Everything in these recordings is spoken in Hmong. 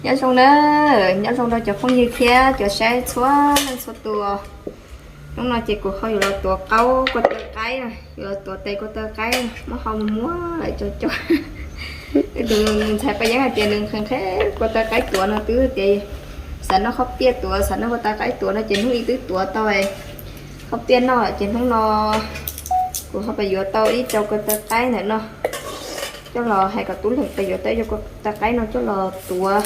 Nyob zoo na, nyob zoo rau cov phooj ywg thiab cov saib txhua leej txhua tus. Hnub no ces kuv ho yuav los tuav qaub kua taw qaib, yuav los tuav tes kua taw qaib muab hau mus muab lawm cov cov. Tus ntxhais Paj Yeeb hais tias nws nqhis nqhis kua taw qaib tuav no twb tias xav noj qhob piaj tuav, xav noj kua taw qaib tuav no ces hnub ib twb tuav tau qhob piaj noj ces hnub no kuv ho pais yuav tau ib co kua taw qaib ntawm no coj los, hais kom tub leeg pais yuav tau ib co kua taw qaib no coj los tuav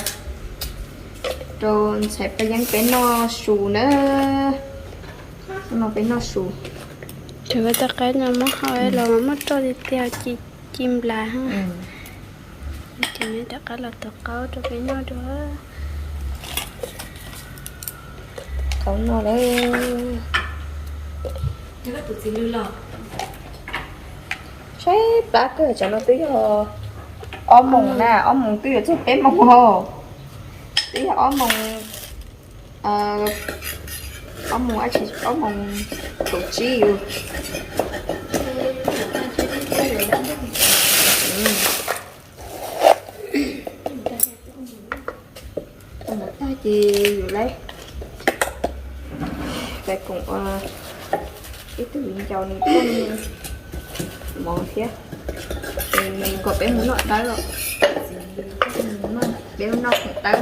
rau ntxhais Paj Yeeb peb noj su na. No peb noj su. Cov kua taw qaib no muab hau los muab roj tiag tiag ci ci nplas. Ces rov qab los tuav qaub rau peb noj dua. Qaub noj lawm. Saib plab kawg, tsam no twb yog ob moos na, ob moos twb yuav txog peb moos os. Twb yog ob moos, ob moos, ob moos kaum tsib yus. Mus tag ces yus lawv pais koom ua ib tug viv ncaus nws tuaj mov thiab. Nws kom peb mus noj dawb os. Peb noj khoom dawb,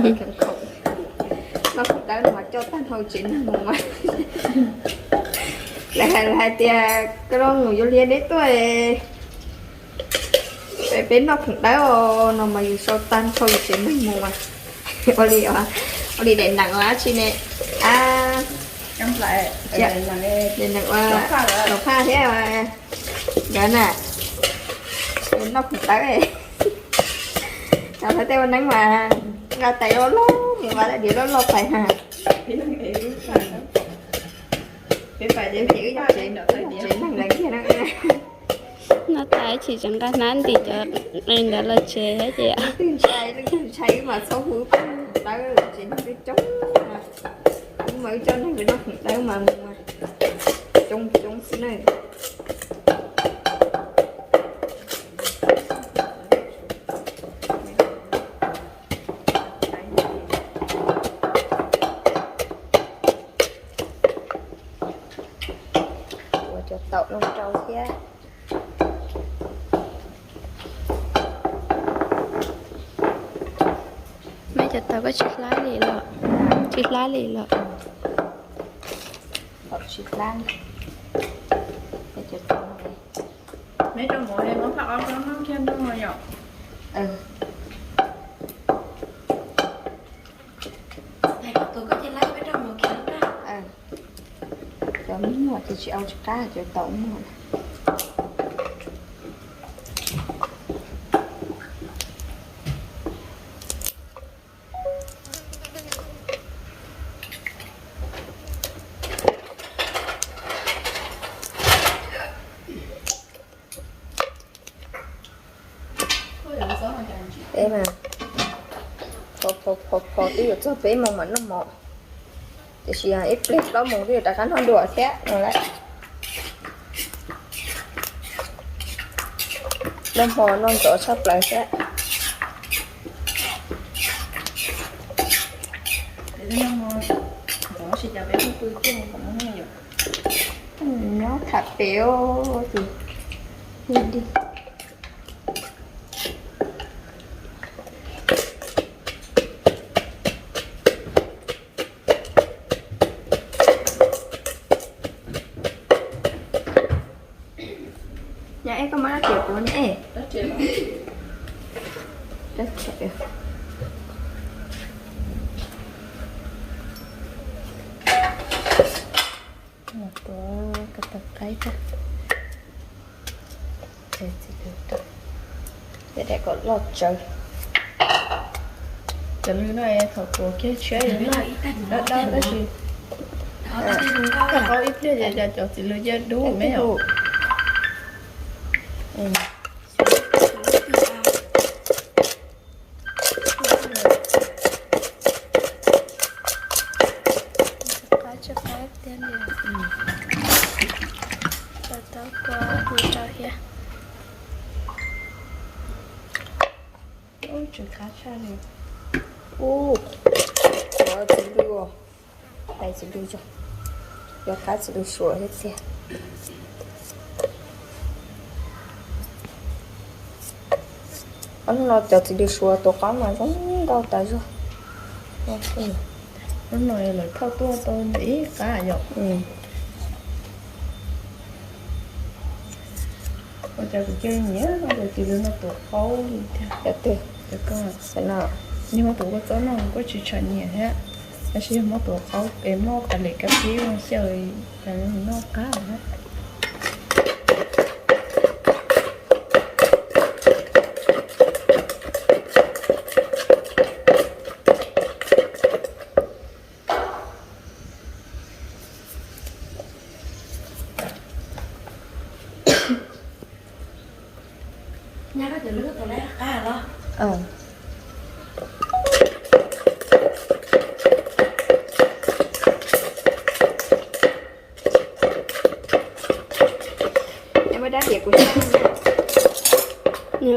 noj khoom dawb no mas coj tag nrho tsev neeg mus mas. Lawv hais tias koj los mus yuav liaj deb tuaj, peb noj khoom dawb os no mas yus sau tag nrho yus tsev neeg mus mas. Ua li, ua li daim neem os dab tsi ne? Daim neem ua, los phaj thiab nkawd na, noj khoom dawb. Cov hlob tej ua neeb mas nqa tais loj loj mus, nqa daim diav loj loj pais na. Ces wb yog tsev neeg lawv kiag na. Noj tas ib chim tseem nqa hnab ntim cov qe ntawd los tsev thiab ces. Leej twg ntshai, leej twg ntshai wb mas txhob hu, wb peb noj khoom dawb, tsev neeg coob coob mas, wb mas wb coj neeg pem noj khoom dawb mas mus mas coob coob xwb na. Ua cov taum no rau thiab. Meb cov taum koj tsis hlab li los? Tsis hlab li los? Taum tsis hlab li. Meb rau mov li muab phaj ob rau noj kiag noj yom. Cov muaj ces tsis au tsis qab, cov taum muaj. Peb mas phom phom phom twb yuav txog peb moos mam noj mov, tiam sis ib pliag plaub moos twb yuav rov qab noj dua thiab no lawm. Noj hmo noj ntxov tshaj plaws thiab. Nyob tham pem os. Nyab eb, koj muab rab riam kuv ne. Tuav ko taw qaib thiab. Daim kom loj tsawv. Cov lws no thaum tuav kiag tshiab yus noj dawb dawb tab sis, koj qaub ib pliag ces cov txiv lws cia dub me yom. Qab tsis qab tiag li. Tau tau kua hu rau thiab. Ub, tseem qab tshaj li. Ub, cov txiv lws, tais txiv lws, cov qab txiv lws suav thiab tiag. Ob hnub no cov txiv lws suav tuav qaub mas zoo nkauj tas zog. Hnub no lawv thauj tuaj tau ntau ib qab yom. Ua cas kuv cia li nyiam cov txiv lws no tuav qaub li tiag. Cov twg? Cov ko. Cov no. Yog muab tuav kua txob no kuj tsis tshua nyiam thiab, tab sis yog muab tuav qaub es muab pas les kab pib ua xyaw, noj qab thiab.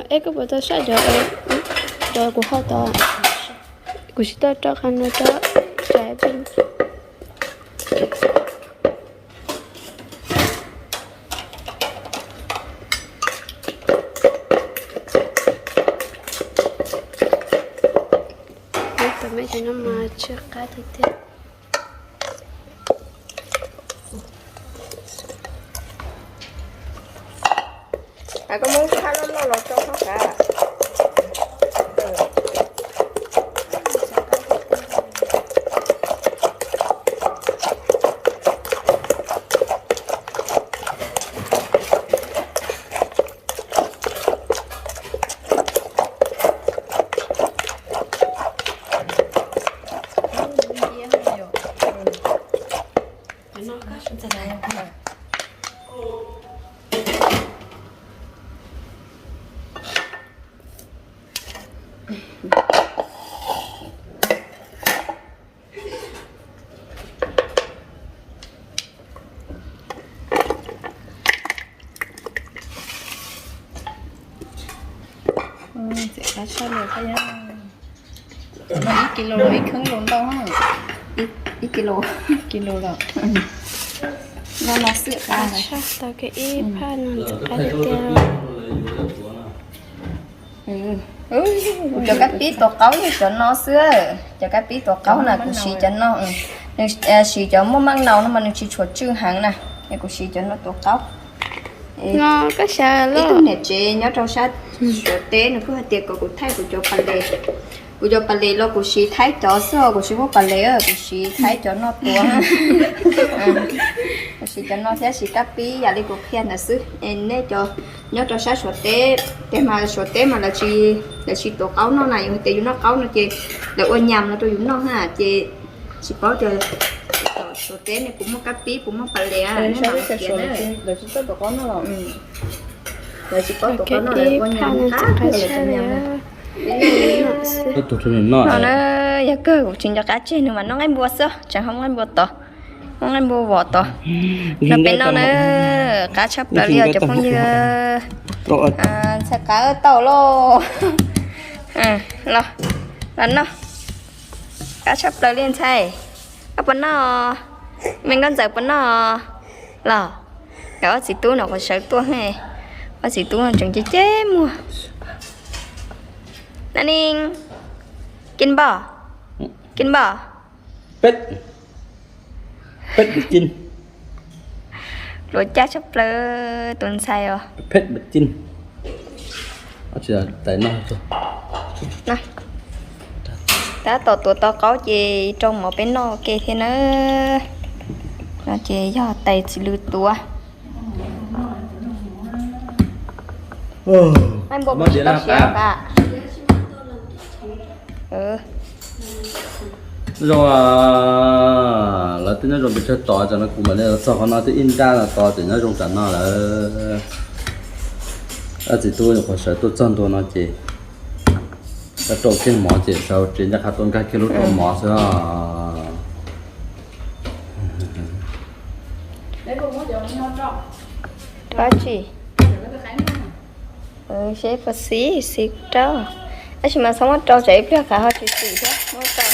Es koj puas tau saib cov, cov kuv hau tod? Kuv tsis tau rau qhov no rau tsav peb. Tus me cov no mas tsw qab tiag tiag. Koj muab phaj loj loj los rau qhov kav. Txiv qab tshaj li thiab. Ib kis lus los ib kheeb lus ntau. Ib kis lus, kis lus los. No no xwb qab tshaj tau kiag ib phaj no ntxim qab tiag tiag. Kuv cov kab pib tuav qaub yog cov no xwb. Cov kab pib tuav qaub na kuv siv cov no. Nws siv cov muaj maj naus no mas nws tsis tshua tswj heev na, es kuv siv cov no tuav qaub. Ib tug niam tsev nyob rau sab Suav teb nws kuj hais tias kom kuv thaij kuv cov pas les. Kuv cov pas les los kuv siv thaib cov xwb, kuv tsis muaj pas les, kuv siv thaib cov no tuav. Kuv siv cov no thiab siv kab pib yam li kuv qhia ntawd xwb. Es nej cov nyob rau sab Suav teb, ces mas Suav teb mas lawv tsis tuav qaub noj na, yus hais tias yus noj qaub no ces lawv ua nyam no rau yus noj na, ces tsis paub tias Suav teb ne puas muaj kab pib puas muaj pas les. Lawv tsis paub tuav qaub noj, lawv ua nyam qab. No na, yog kawg kuv tsis nco qab tseg nws mas noj nqaij npua xwb, tseem ho muab nqaij npua tod, muab nqaij npua vom tod. No peb noj na, qab tshaj plaws li os cov phooj ywg. Ntxhais qav tau lauj. Los, los noj. Qab tshaj plaws li ntxhais. Koj puas noj? Me nkauj ntxawm puas noj? Los, nkawd ob txiv tub no qhuav sawv tuaj, ob txiv tub tseem ceb ceb muag. Nab Neej, kin npoj, kin npoj. Peb, peb kin. Luav caj tshaj plaws tus ntxhais os. Tab tom tuav tau qaub ces rau mov peb noj ua ke thiab na. No ces yog tais txiv lws tuav. Nqaij npua kuv tsis tau siav. Nyob zoo, lawv twb nyob zoo pes tsawg tod, tsam no kuv mam li los txog qhov no twb ib nrab no tod ces nyob zoo tsam no lawm. Ob txiv tub nyuam qhuav sawv tuaj txog ntua no ces rau kiag mov ces sawv tsev ncaj qha tuaj nkag kiag lub rau mov xwb. Dab tsi? Seb puas xis, xis rau. Tab sis mas txhob muab rau tsam ib pliag qav ho tsis xim thiab, muab rau.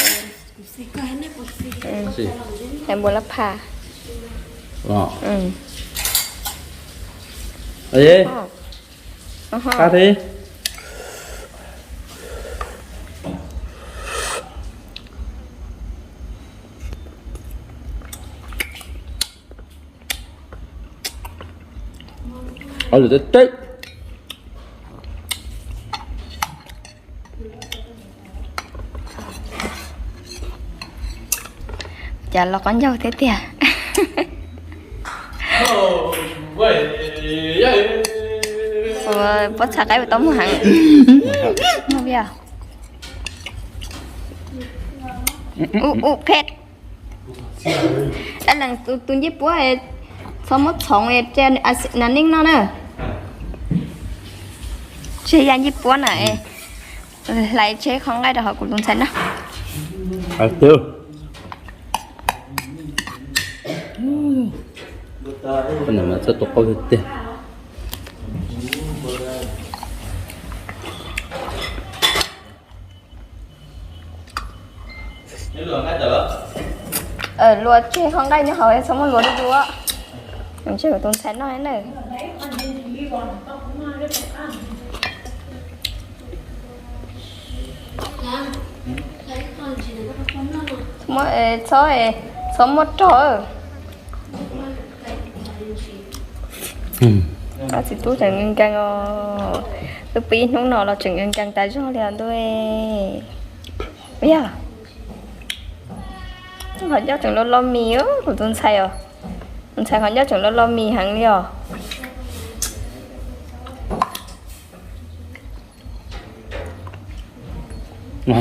Npua lab pha. Cas los qab ncaug thiab tiag. Pob txha qaib tau muag heev. Ub, ub, phem. Leej tus ncej puab txhob muab txhoov, nas neej noj na. Tseg ya ncej puab na. Hlais tseg qhov nqaij rau hauv kuv tus ntxhais na. Txhob tua qauj tiag tiag. Luag tseg qhov nqaij nyob hauv, txhob muab luag dua. Ntshe kuv tus ntxhais noj na. Txhob, txhob muab rog. Txiv tub tseem nkees nkees os. Twb pib hnub no los tseem nkees nkees tas zog li os ntuj. Yog qhov ncauj tseem lo lo mis, kuv tus ntxhais os. Tus ntxhais qhov ncauj tseem lo lo mis heev li os. Koj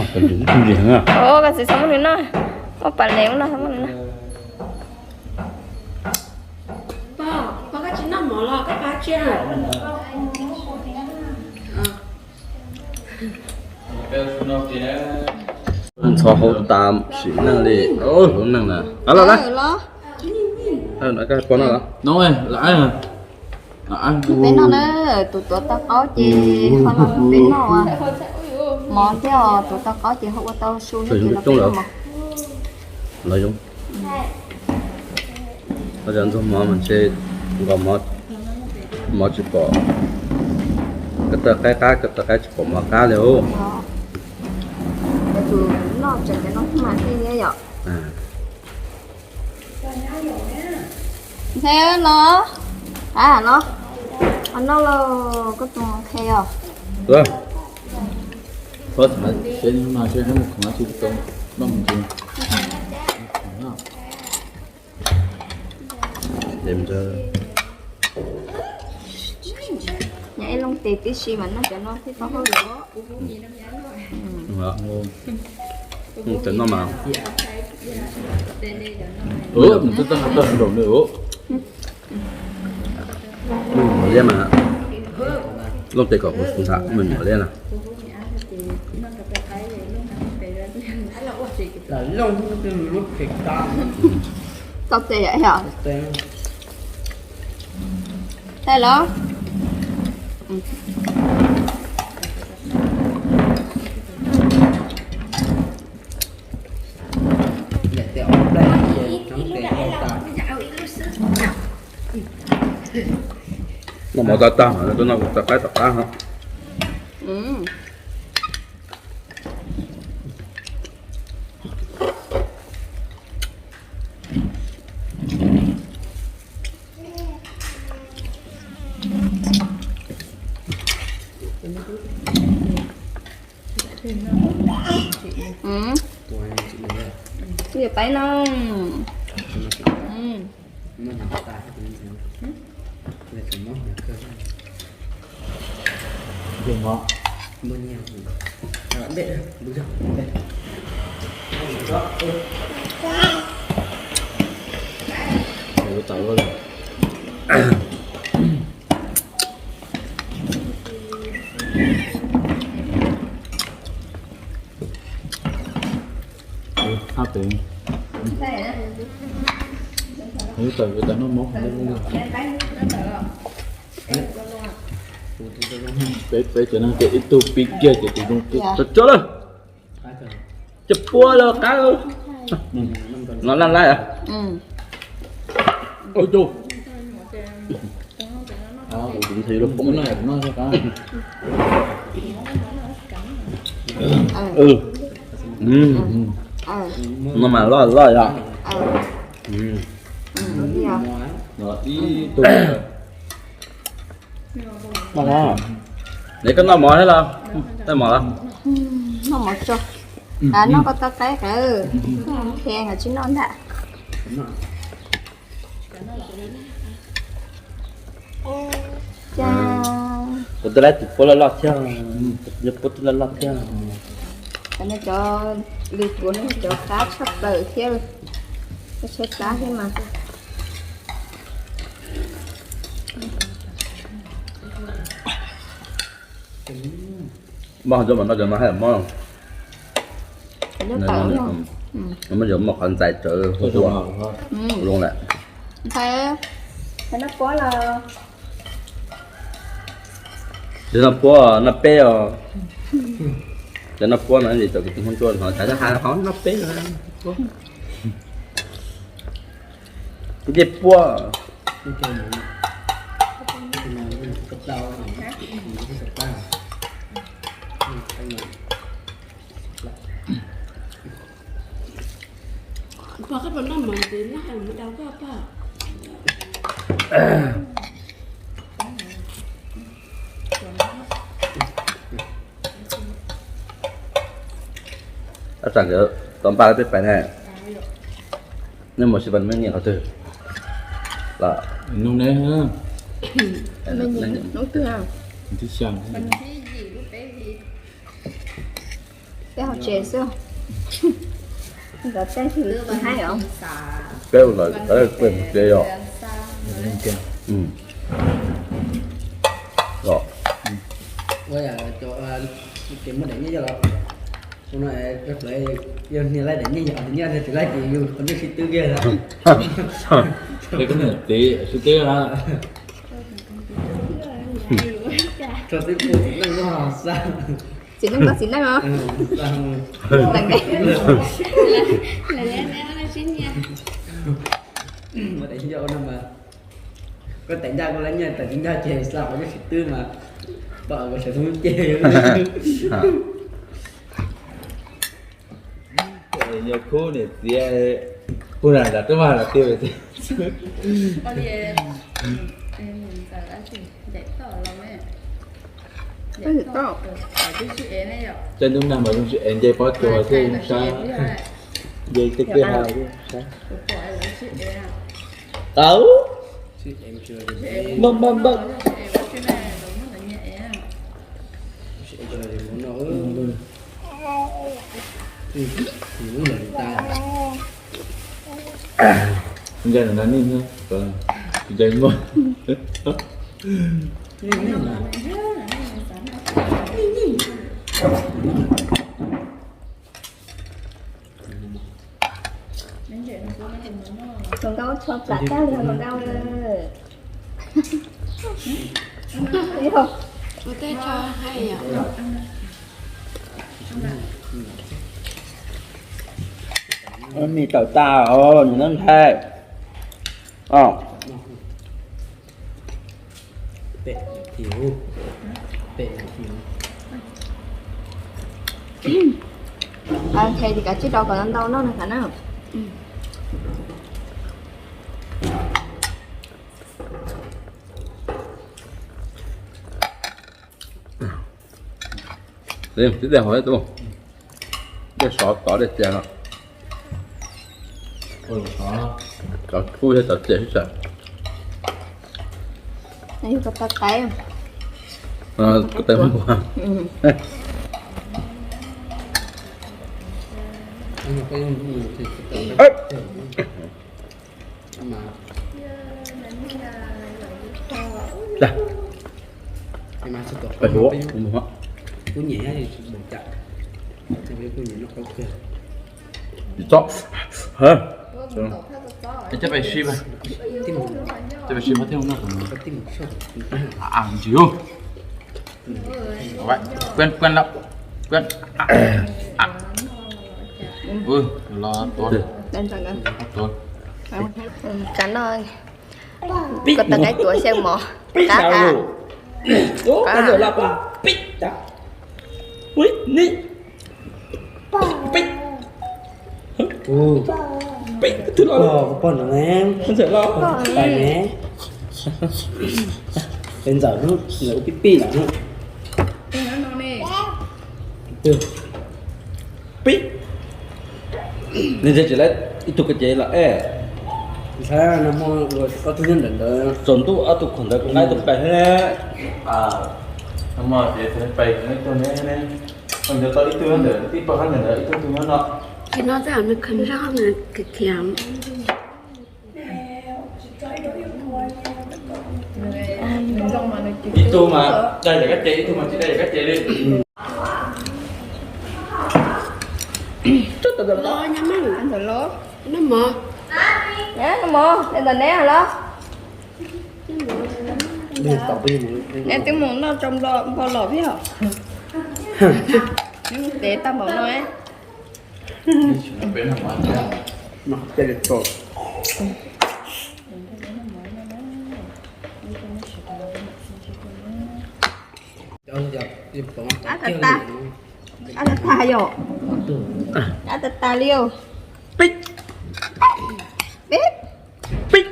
txiv txhob muab nws noj, muaj pas lev ub no txhob muab nws noj. Ntxhov hauv tas sim neej li, lub neej na. Los na. Peb noj na, tus tuav tau qaub ces ho los peb noj. Mov thiab os, tuav tau qaub ces ho ua tau su thiab ces los peb noj mov. Los zoo. Ntxuag mov mas ntshe nkaus mov, mov tsis pom, ko taw qaib qab, ko taw qaib tsis pom mov qab li os. Tus noj tseem cov no mas thiaj nyiab yom. Nqe los, a los, a noj los koj tus nqe os. Nyab ib loo tes tib si mas noj cov no thiaj tau hauj lwm. Tes no mas mus twb tag tag nraum li. Mos liab mas, looj tes kom kuv ntxhais me mos liab na. Tau tes yom. Tau los. Noj mov tag tag, noj tom qaib tom qab ho. Ua peb noj. Hab pem. Ub, tawm, tawm noj mov. Tus Peb, peb cov neeg tias ib tug pib kiag ces tus zoo kiag. Tso tso lawm. Cov puab los qab. No laj laib. Ua tus. Tus ntxhais yuav los poob no no. No mas loj loj yom. Ib tug. Neb koj noj mov thiab los? Noj mov los? Noj mov tso. Noj koj tau qaib qawv. Kheev tsis noj ntag. Kuv twb laib tus puab loj loj thiab, puab twb loj loj thiab. Cov no cov lwm kuv no cov qab tshaj plaws thiab, tshaib plab thiab mas. Mob cov mas no cov no haj yam mob. Mob cov muaj qhov ntxais tsawv hu hu zoo lawm. Ntxhais, noj puab los? Tsis noj puab, noj peb os. Cov noj puab no ces cov kwv tij Hmoob Ntsuab no xav hais ho noj peb os. Ncej puab. Pog, koj puas noj mov ntxiv, noj hais mus dau koj pog. Tab sis nkawd tau npaj peb pais ne, nej mus sib pab me nyuam qhov twg los? Hnub ne, hnub twg? Hnub twg xya. Peb hauv tsev xwb. Nkawd tej tsis haib os. Peb ua lawv peb mus tsev yom. Ua yam cov kev muaj daim nyiaj yog los, no yog niag laij daim nyiaj yog niag nyiaj tsis laij ces yus qhov ncauj sib twb kiag. Koj niam txiv sib twb na. Txiv neej koj txiv neej os. Koj tais ncaj koj lab nyiaj, tais tsis ncaj ces xa qhov ncauj sib twb mas pom koj sawv thoob ces. Yog khub niam txiv, khub na nram twb vaj los tiag. Tej ntuj nag mas zoo sib ev nce pob tsuas thiab zoo sab, nce tej kwj ha thiab zoo sab. Tau. Npaj npaj npaj. Nce no nej, nce muaj. Hluas nkauj tsho plam tag li hluas nkauj. Ua tej tsho hais yom. Mis tawm tas os, nws neeb nthaij. Nqhis ces kav tsij rau kom ntau ntau noj na Fav na. Tib dej hauv ib tug, dej sov tod dej tiag no. Cov kub thiab cov tiag sib txawm. Yog koj tau qaib. Koj tau mus. Tsis txob. Coj pais sib, coj pais sib pab thiaj noj. Ntsis. Quên, quên lắm. Quên. À. À. Ừ, lo tuôn. Tuôn. Cá no. Có tao cái tuôn xem mỏ. Cá thả. Cá thả. Ui, ní. Pib. Pib, twb los. Pog, pog no ne. Peb ntxawm los. Peb ntxawm hnub, ntxawm pib pib lawm hnub. Pib. Nws tsis lawv ib tug ko ces los es. Txaus ntuj ob tug khuam ntawd kuv nqa ib tug pais thiab. Nws tau ib tug ntawm ib pawg ntawm ib tug ntawm ib tug nyob no. Ib tug mas dai yam kab ces, ib tug mas tsis dai yam kab ces li. Ntawm los, ntawm los, ntawm neb los. Neb twb mus noj tsau npau los thiab. Neb mus tev tag npaum no. Ab tas tas yom. Ab tas tas li yom. Pib. Pib. Pib.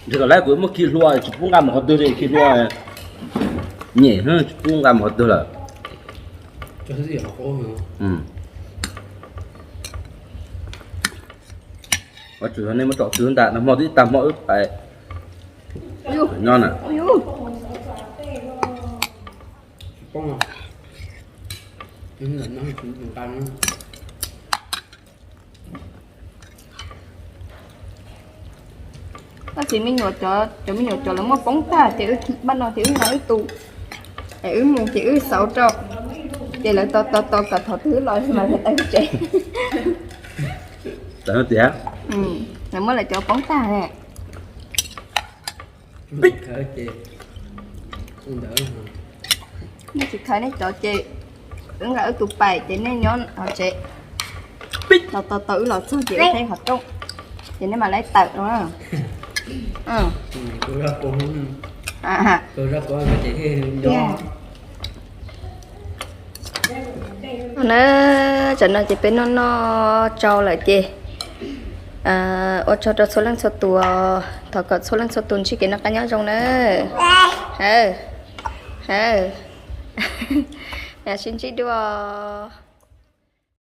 Ntshe kom lawv kuv muab khi hlua tsis pub nqa mus qhov twg li, khi hlua nyem tsis pub nqa mus qhov twg lawm. Ua tsuas yog nej muab tsom twg ntag, nag hmo twb tag hmo wb pais nyob na. Tab sis me nyuam, cov me nyuam cov lawv muab poob tag ces wb, npaj no ces wb nqa wb tus, es wb mus ces wb xauv rau, ces lawv tos tos tos kom thaum twg wb los mas lawv tawm tsev. Lawv muab lawv cov poob tag. Nej tsis khaws nej cov ces wb nqa wb tus pais ces nej nyob hauv tsev. Tos tos tos wb los txog ces wb thaij qhov rooj ces nej mam li tawm no. Na, tam no ces peb noj noj tsau lawm ces ua tsaug rau txhua leej txhua tus, thov kom txhua leej txhua tus ntsib kev noj qab nyob zoo na. Sib ntsib dua.